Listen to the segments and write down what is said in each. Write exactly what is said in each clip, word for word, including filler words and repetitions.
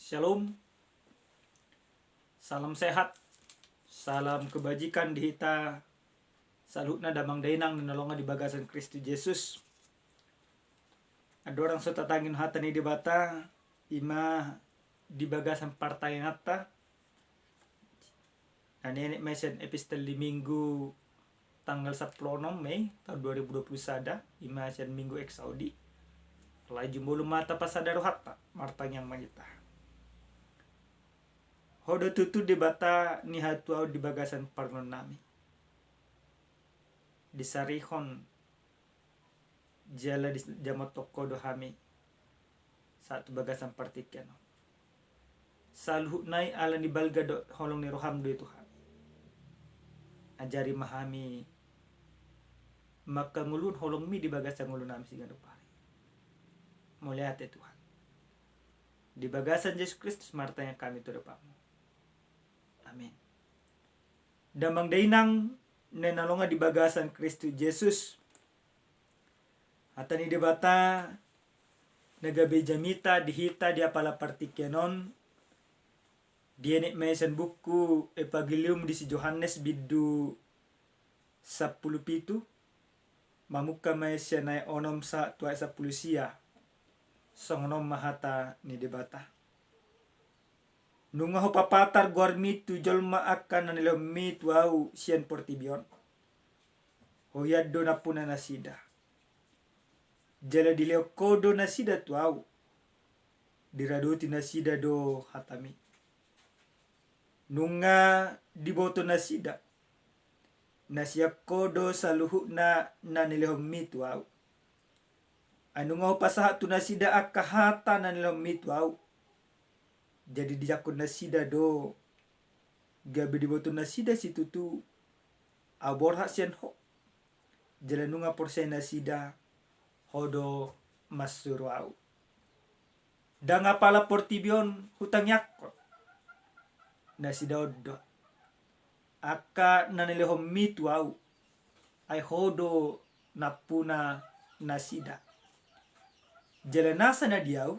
Shalom. Salam sehat. Salam kebajikan di hita saluhutna damang dainang na hinaholongan di bagasan Kristus Jesus. Andorang so tatangihon hata ni Debata, ima di bagasan partangianganta, na nienet ma i sian epistel di Minggu tanggal sampulu onom Mei taon dua ribu dua pulu sada, ima sian Minggu Exaudi. Alai jumolo ma hita pasada rohanta, martangiang ma hita. Ho do tutu Debata ni hatuaon di bagasan parngoluonnami. Disarihon jala dijamothon Ho do hami sahat tu bagasan partingkian on. Saluhutna i ala ni balga dohot holong ni roham do i tu hami. Ajari ma hami mangkangoluhon holongmi di bagasan ngolunami siganup ari. Mauliate Tuhan. Di bagasan Jesus Kristus martangiang hami tu adopanmu. Amin. Damang dainang na hinaholongan di bagasan Kristus Jesus. Hata ni Debata na gabe jamita di hita di apala partingkian on, dienet ma i sian buku Evangelium di si Johannes bindu sampulu pitu, mamungka ma i sian ayat onom sahat tu ayat sampulu sia. Songon on ma hata ni Debata. Nunga hupapatar goarmi tu jolma angka na nilehonmi tu ahu sian portibi on. Ho hian do nampuna nasida. Jala dilehon Ho do nasida tu ahu. Diradoti nasida do hatami. Nunga diboto nasida na sian Ho do saluhutna na nilehonmi tu ahu. Ai nunga hupasahat tu nasida angka hata na nilehonmi tu ahu. Jadi dijangkon nasida do, gabe diboto nasida situtu ahu borhat sian Ho. Jala nunga porsea nasida Ho do mansuru ahu. Ndang apala portibi on hutangiangkon. Nasida on do angka na nilehonmi tu ahu, ai Ho do nampuna nasida. Jala nasa na di ahu,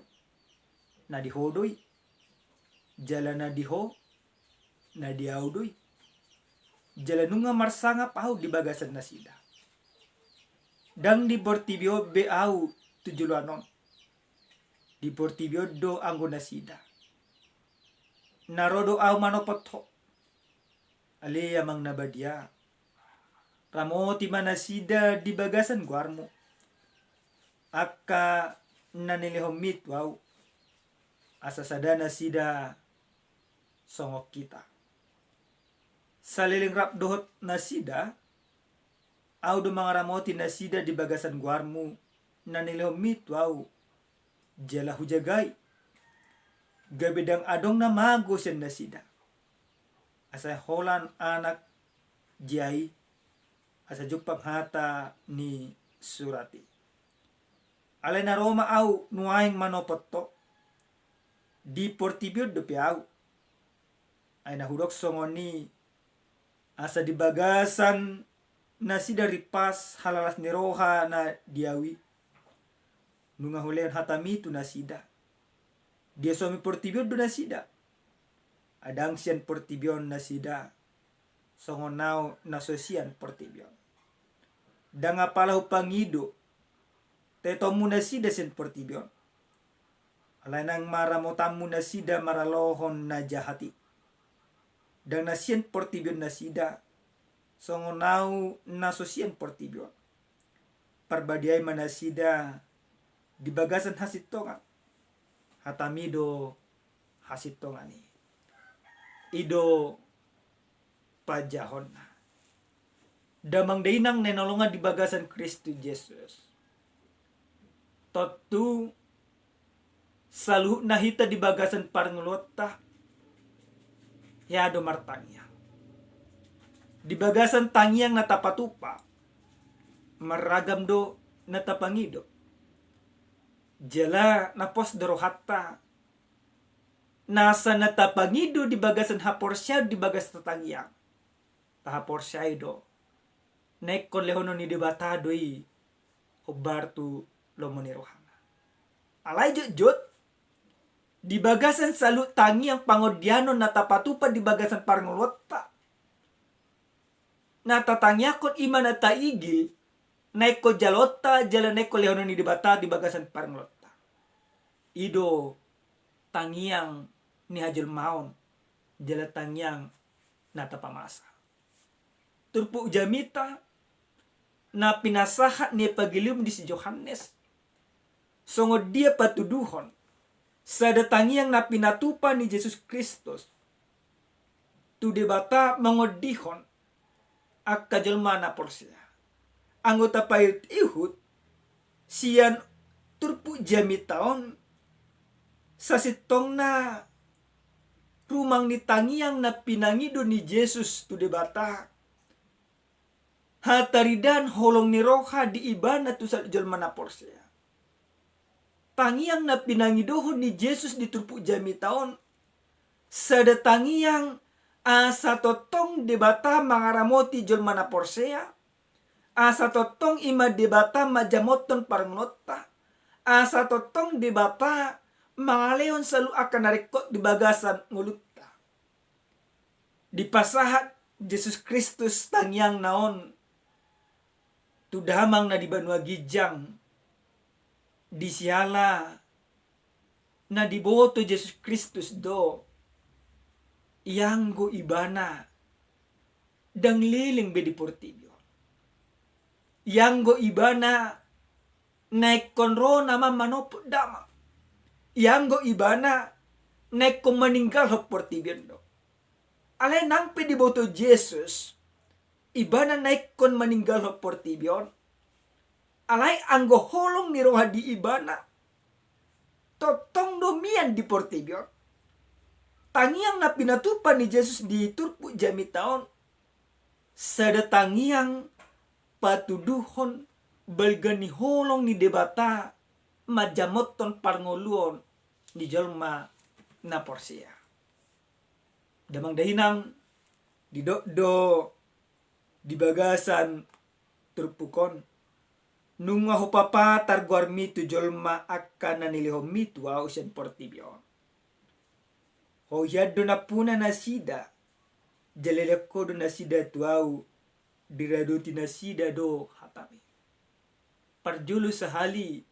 na di Ho do i. Jala na di Ho, na di ahu do i. Jala nunga marsangap ahu di bagasan nasida. Ndang di portibi on be ahu tu joloan on. Di portibi on do anggo nasida. Na ro do ahu manopot Ho. Ale Amang na badia, ramoti ma nasida di bagasan goarmu. Angka na nilehonmi tu ahu, asa sada nasida songon hita. Saleleng rap dohot nasida, ahu do mangaramoti nasida di bagasan goarmu na nilehonmi tu ahu, jala hujagai. Gabe ndang adong na mago sian nasida. Asa holan anak dia i, asa jumpang hata ni surat i. Alai na ro ma ahu nuaeng manopot Ho, di portibi on dope ahu. Ai na hudok songon i, asa di bagasan nasida rimpas halalas ni roha na di ahu i. Nunga hulehon hatami tu nasida. Diasomi portibi on do nasida. Ai ndang sian portibi on nasida, songon ahu na so sian portibi on. Ndang apala hupangido tetonmu nasida sian portibi on. Alai naeng ma ramotanmu nasida maralohon na jahat i. Ndang na sian portibi on nasida, songon ahu na so sian portibi on. Parbadiai ma nasida di bagasan hasintongan. Hatami do hasintongan i. I do panjahonna. Damang dainang na hinaholongan di bagasan Kristus Jesus. Tontu saluhutna hita di bagasan parngoluonta hea do martangiang. Di bagasan tangiang na tapatupa, marragam do na tapangido. Jala na pos do rohanta, nasa na tapangido di bagasan haporseaon di bagas tangiang. Tahaporseai do na ingkon lehonon ni Debata do i hombar tu lomo ni rohana. Alai jotjot Di bagasan saluhut tangiang pangondianon na tapatupa di bagasan parngoluonta, na tatangiangkon i ma na taigil, na ingkon jaloonta jala na ingkon lehonon ni Debata di bagasan parngoluonta. I do tangiang ni hajolmaon jala tangiang na tapamasa. Turpuk jamita na pinasahat ni Evangelium di si Johannes, songon dia patuduhon sada tangiang na pinatupa ni Jesus Kristus tu Debata mangondihon angka jolma na porsea. Anggo tapaihut-ihut sian turpuk jamita on, sasintongna rumang ni tangiang na pinangido ni Jesus tu Debata, hataridaan holong ni roha di ibana tu saluhut jolma na porsea. Tangiang na pinangidohon ni Jesus di turpuk jamita on, sada tangiang asa tongtong Debata mangaramoti jolma na porsea, asa tongtong i ma Debata manjamothon parngoluonta, asa tongtong Debata mangalehon saluhut angka na ringkot di bagasan ngolunta. Dipasahat Jesus Kristus tangiangna on tu Damang na di banua ginjang, di siala na diboto Jesus Kristus do, ianggo ibana ndang leleng be di portibi on. Ianggo ibana na ingkon ro nama manopot Damang. Ianggo ibana na ingkon maninggalhon portibi on do. Alai nang pe diboto Jesus ibana na ingkon maninggalhon portibi on, alai anggo holong ni roha di ibana tongtong do mian di portibi on. Tangiang na pinatupa ni Jesus di turpuk jamita on, sada tangiang patuduhon balga ni holong ni Debata manjamothon parngoluon ni jolma na porsea. Damang dainang, didok do di bagasan turpuk on, nunga hupapatar goarmi tu jolma angka na nilehonmi tu ahu sian portibi on. Ho hian do nampuna nasida, jala dilehon ho do nasida tu ahu, diradoti nasida do hatami. Parjolo sahali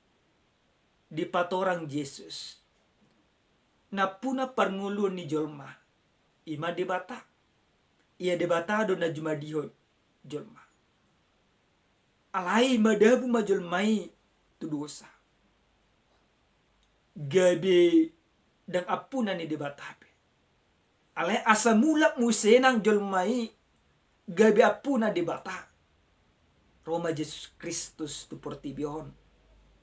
dipatorang Jesus nampuna parngoluon ni jolma, i ma Debata. Ia Debata do na jumadihon jolma. Alai madabu ma jolma i tu dosa, gabe ndang ampuna ni Debata be. Alai asa mulak muse nang jolma i gabe ampuna Debata, ro ma Jesus Kristus tu portibi on,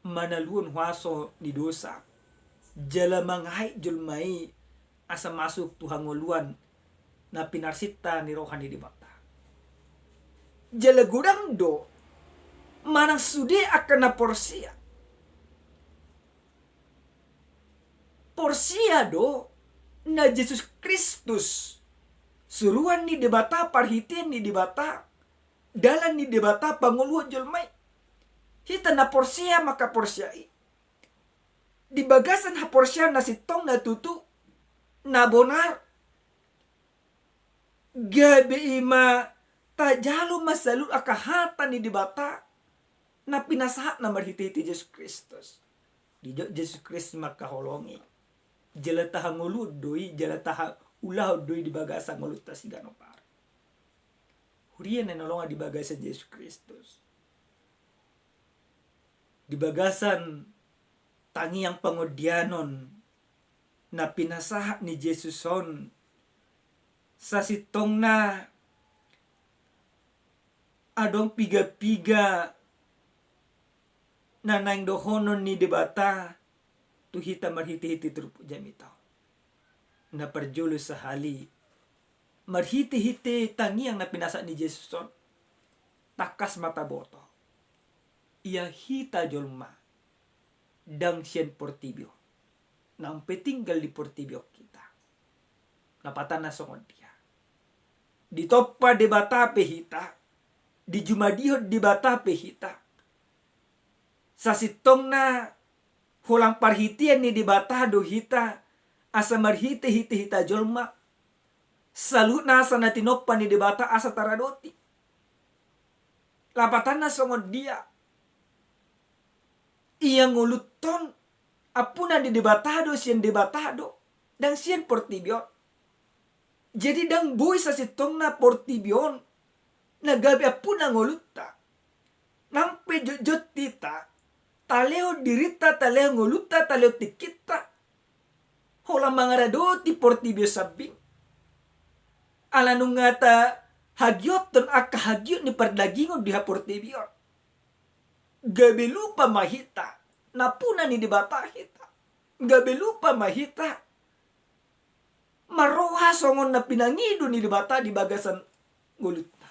manaluhon huaso ni dosa, jala mangait jolma i asa masuk tu hangoluan na pinarsinta ni roha ni Debata. Jala godang do manang sude angka na porsea. Porsea do na Jesus Kristus suruan ni Debata, parhitean ni Debata, dalan ni Debata pangoluhon jolma i. Hita na porsea mangkaporseai di bagasan haporseaon na sintong, na tutu, na bonar, gabe i ma tajalo ma saluhut angka hata ni Debata na pinasahatna marhitehite Jesus Kristus. Dijou Jesus Kristus mangkaholongi, jala tahangoluhon do i, jala tahaulahon do i di bagasan ngolunta siganup ari. Huria na hinaholongan di bagasan Jesus Kristus, di bagasan tangiang pangondianon na pinasahat ni Jesus on, sasintongna adong piga-piga na naeng dohonon ni Debata tu hita marhitehite turpuk jamita on. Na parjolo sahali, marhitehite tangiang na pinasahat ni Jesus on, tangkas ma taboto, ia hita jolma ndang sian portibi on, naung pe tinggal di portibi on hita. Napatanna songon dia? Ditompa Debata pe hita, dijumadihon Debata pe hita, sasintongna holan parhitean ni Debata do hita asa marhite-hite hita jolma, saluhut nasa na tinompa ni Debata asa taradoti. Lapatanna songon dia? Ia ngolunta on ampuna ni Debata do, sian Debata do, ndang sian portibi on. Jadi ndang boi sasintongna portibi on na gabe ampuna ngolunta. Nang pe jotjot hita, talehon dirinta, talehon ngolunta, talehon tingkinta, holan mangaradoti portibi on sambing. Ala nunga tahagihothon angka hagiot ni pardagingon di haportibi on. Gabe lupa ma hita na ampuna ni Debata hita. Gabe lupa ma hita marroha songon na pinangido ni Debata di bagasan ngolunta.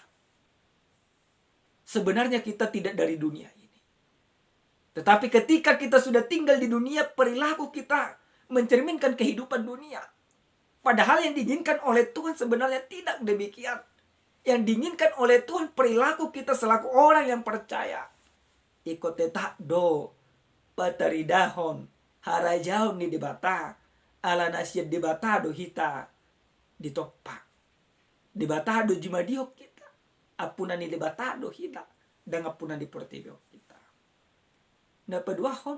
Sebenarnya kita tidak dari dunia ini. Tetapi ketika kita sudah tinggal di dunia, perilaku kita mencerminkan kehidupan dunia. Padahal yang diinginkan oleh Tuhan sebenarnya tidak demikian. Yang diinginkan oleh Tuhan perilaku kita selaku orang yang percaya. Ingkon tetap do pataridahon harajaon ni Debata, ala na sian Debata do hita ditompa. Debata do jumadihon hita. Ampuna ni Debata do hita, ndang ampuna ni portibi on hita. Na paduahon,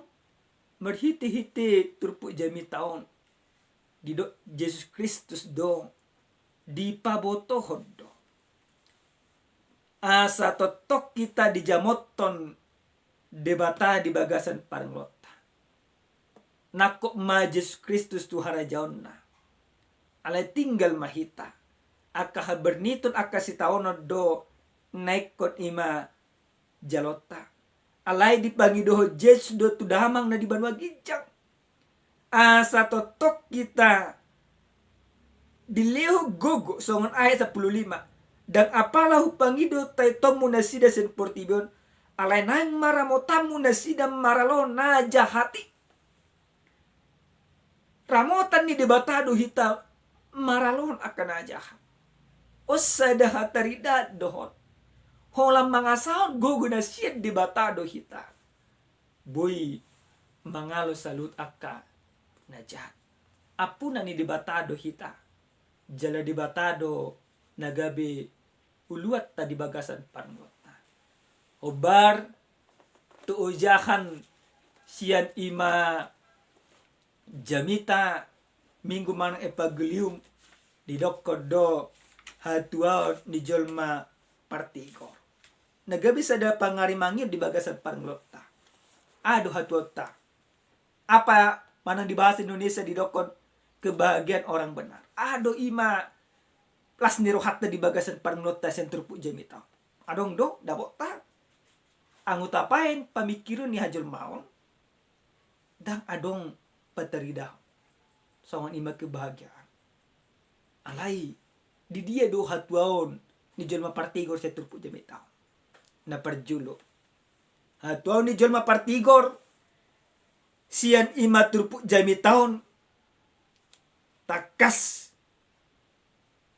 marhite-hite turpuk jamita on, didok Jesus Kristus do, dipabotohon do asa tongtong hita dijamothon Debata di bagasan parngoluonta. Nangkok ma Jesus Kristus tu harajaonna. Alai tinggal ma hita. Angka haberniton, angka sitaonon do na ingkon i ma jaloonta. Alai dipangidohon Jesus do tu Damang na di banua ginjang, asa tongtong hita dilehon gogo, songon ayat sampulu lima. Ndang apala hupangido taetonmu nasida sian portibi on, alai naeng ma ramotanmu nasida maralohon na jahat i. Ramotan ni Debata do hita maralohon angka na jahat. On sada hataridaan do on. Holan mangasahon gogo na sian Debata do hita boi mangalo saluhut angka na jahat. Ampuna ni Debata do hita. Jala Debata do na gabe uluanta di bagasan parngoluonta. Hombar tu ojahan sian i ma jamita Minggu manang Evangelium, didokkon do hatuaon ni jolma partigor. Na gabe sada pangarimangion di bagasan parngoluonta. Aha do hatuaonta? Apa manang di bahasa Indonesia didokkon kebahagiaan orang benar. Aha do i ma las ni rohanta di bagasan parngoluonta sian turpuk jamita on? Adong do dapotta? Anggo tapahen pamingkiron ni hajolmaon, ndang adong pataridahon songon i ma kebahagiaan. Alai di dia do hatuaon ni jolma partigor sian turpuk jamita on? Na parjolo, hatuaon ni jolma partigor sian i ma turpuk jamita on tangkas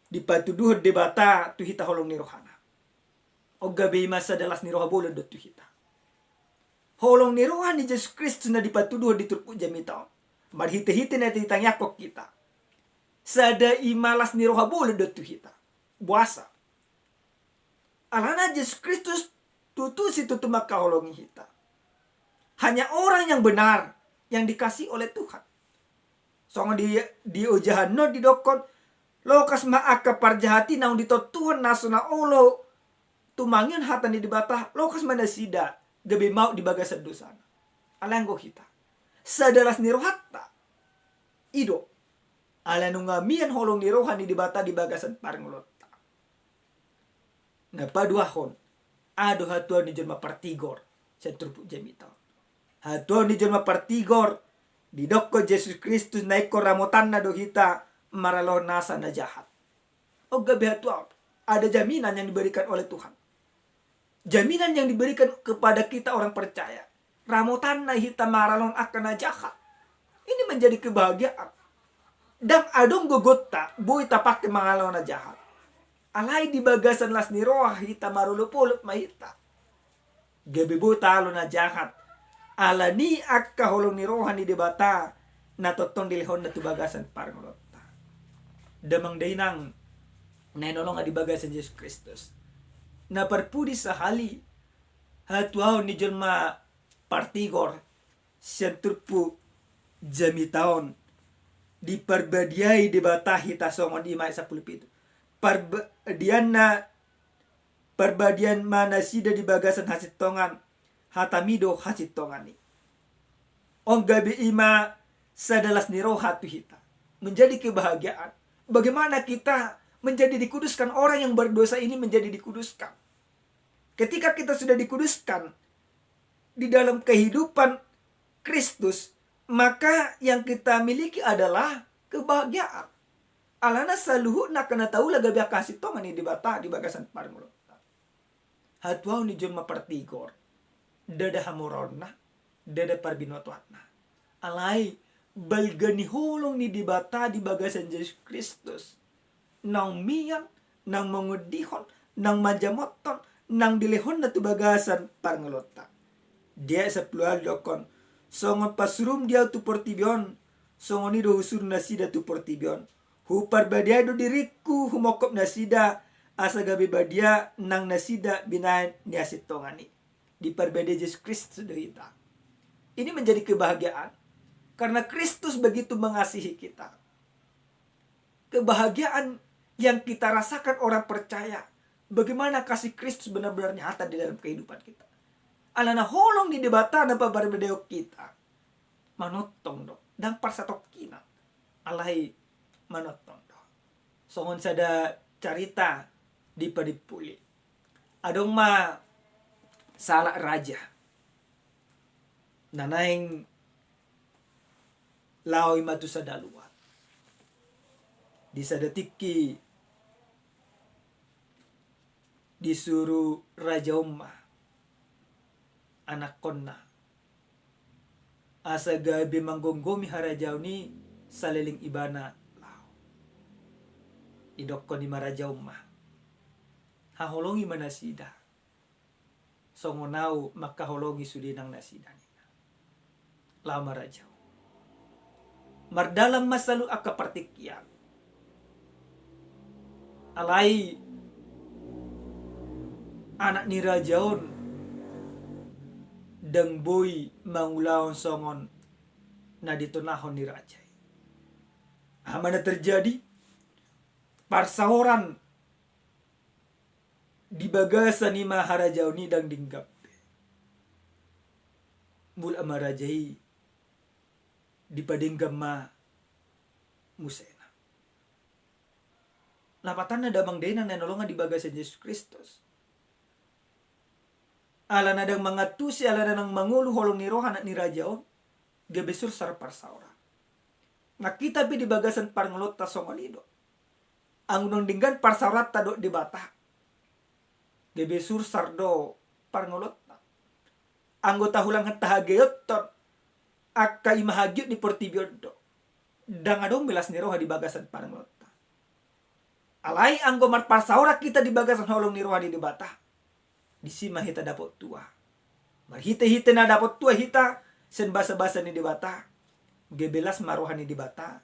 dipatuduhon Debata tu hita holong ni rohana. On gabe i ma sada las ni roha bolon do tu hita. Holong ni roha ni Jesus Kristus na dipatuduhon di turpuk jamita on, marhitehite na ditangiangkon hita, sada i ma las ni roha bolon do tu hita. Boasa? Alana Jesus Kristus tutu situtu mangkaholongi hita. Hanya orang yang benar yang dikasihi oleh Tuhan. Songon di, di ojahan on didokkon, lokas ma angka parjahat i naung ditontuhon na so na olo tumangihon hata ni Debata, lokas ma nasida gabe maup di bagasan dosana. Alai anggo hita, sada las ni rohanta i do, ala nunga mian holong ni roha ni Debata di bagasan parngoluonta. Na paduahon, aha do hatuaon ni jolma partigor sian turpuk jamita on? Hatuaon ni jolma partigor didokkon Jesus Kristus na ingkon ramotanna do hita maralohon nasa na jahat. On gabe hatuaon. Ada jaminan yang diberikan oleh Tuhan. Jaminan yang diberikan kepada kita orang percaya. Ramotanna hita maralohon angka na jahat. Ini menjadi kebahagiaan. Ndang adong gogonta boi tapake mangalo na jahat. Alai di bagasan las ni roha hita, marolopolop ma hita, gabe boi taalo na jahat. Alani angka holong ni roha ni Debata na tongtong dilehonna tu bagasan parngoluonta. Damang dainang na hinaholongan di bagasan Jesus Kristus, na parpudi sahali hatuaon ni jolma partigor sian turpuk jamita on, diparbadiai Debata hita songon i ma ayat sampulu pitu. Parbadianna, parbadian ma nasida di bagasan hasintongan, hatami do hasintongan i. On gabe i ma sada las ni roha tu hita. Menjadi kebahagiaan. Bagaimana kita menjadi dikuduskan, orang yang berdosa ini menjadi dikuduskan. Ketika kita sudah dikuduskan di dalam kehidupan Kristus, maka yang kita miliki adalah kebahagiaan. Alana saluhutna angka na taula gabe angka hasintongan ni Debata di bagasan parngoluonta. Hatuaon ni jolma partigor, ndada hamoraonna, ndada parbinotoanna. Alai balga ni holong ni Debata di bagasan Jesus Kristus, naung mian, naung mangondihon, naung manjamothon, naung dilehonna tu bagasan parngoluonta. Di ayat sampulu ualu didokkon, songon pasuruM do Ahu tu portibi on, songon i do husuru nasida tu portibi on. Huparbadiai do diringKu humongkop nasida, asa gabe badia nang nasida binahen ni hasintongan i. Diparbadiai Jesus Kristus do hita. Ini menjadi kebahagiaan karena Kristus begitu mengasihi kita. Kebahagiaan yang kita rasakan orang percaya, bagaimana kasih Kristus benar-benar nyata di dalam kehidupan kita. Alana holong ni Debata na parbadiaon hita. Manongtong do, ndang parsatongkinan. Alai manongtong do. Songon sada carita di Padimpuli. Adong ma sahalak raja na naeng laho i ma tu sada luat. Di sada tingki disuru raja on ma anakkonna asa gabe manggomgomi harajaon i saleleng ibana laho. Idokkon i ma raja on ma, haholongi ma nasida songon ahu mangkaholongi sude nang nasida ninna. Laho ma raja on. Mardalan ma saluhut angka partingkian. Alai anak ni raja on ndang boi mangulahon songon na ditonahon ni raja i. Aha ma na terjadi? Parsaoran di bagasan i ma harajaon i ndang denggan be. Mulak ma raja i, dipadenggan ma musena. Lapatanna damang dainang na hinaholongan di bagasan Jesus Kristus, alana ndang mangantusi, alana ndang mangolu holong ni roha anak ni raja on, gabe sursar parsaoran. Nang hita pe di bagasan parngoluonta songon i do. Anggo ndang denggan parsaoranta dohot Debata, gabe sursar do parngoluonta. Anggo tahulang hata hageonton, angka i ma hagiot ni portibi on do. Ndang adong be las ni roha di bagasan parngoluonta. Alai anggo marparsaoran hita di bagasan holong ni roha ni Debata, disi ma hita dapot tua. Marhitehite na dapot tua hita sian basabasa ni Debata, gabe las ma roha ni Debata,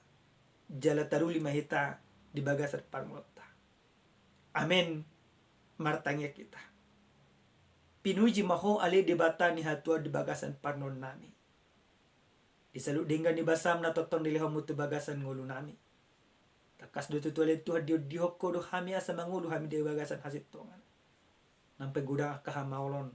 jala taruli ma hita di bagasan parngoluonta. Amen. Martangiang hita. Pinuji ma Ho ale Debata ni hatuaon di bagasan parngoluonnami. Di saluhut denggan ni basaM na tongtong dilehonMu tu bagasan ngolunami. Tangkas do tutu ale Tuhan diondihon Ho do hami asa mangolu hami di bagasan hasintongan. Nang pe godang angka hamaolon,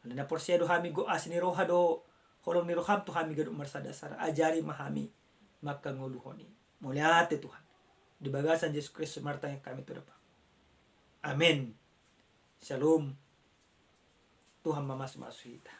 alai na porsea do hami, gok asi ni roha do holong ni rohaM tu hami ganup marsada-sada. Ajari ma hami mangkangoluhon i. Mauliate Tuhan. Di bagasan Jesus Kristus martangiang hami tu Bapa. Amen. Shalom. Tuhan mamasu-masu hita.